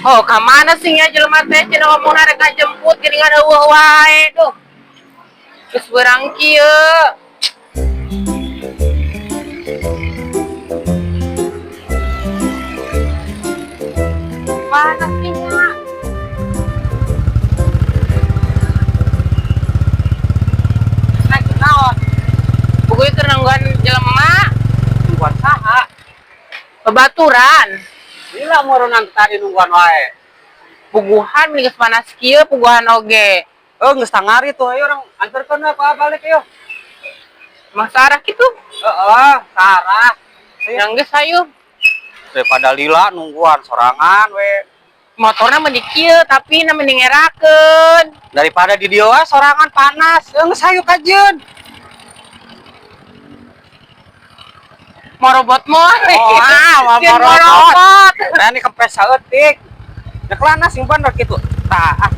Oh, ka mana sih nya jelema teh cenah ngomongna rek ngajemput geuningan euweuh wae duh. Geus beurang kieu. Mana sih nya? Naik naon? Puguh keur nungguan jelema. Nungguan saha? Babaturan. Lila meureunang tadi nungguan wae. Puguhan geus panas kieu puguhan oge. Oh, geus tangari tuh, ayo urang anterkeun we ka balik ayo. Mah sarah kitu. Heeh, sarah. Yang geus ayo. Daripada lila nungguan sorangan we. Motorna mending kieu tapi na mending ngerakeun. Daripada di dieu wae sorangan panas. Geus hayu kajeun. Morobot moal. Oh, ah, Sieun morobot. morobot. Nah, ini kempes saeutik. Nyeklana simpan rek kitu. Tah, ah.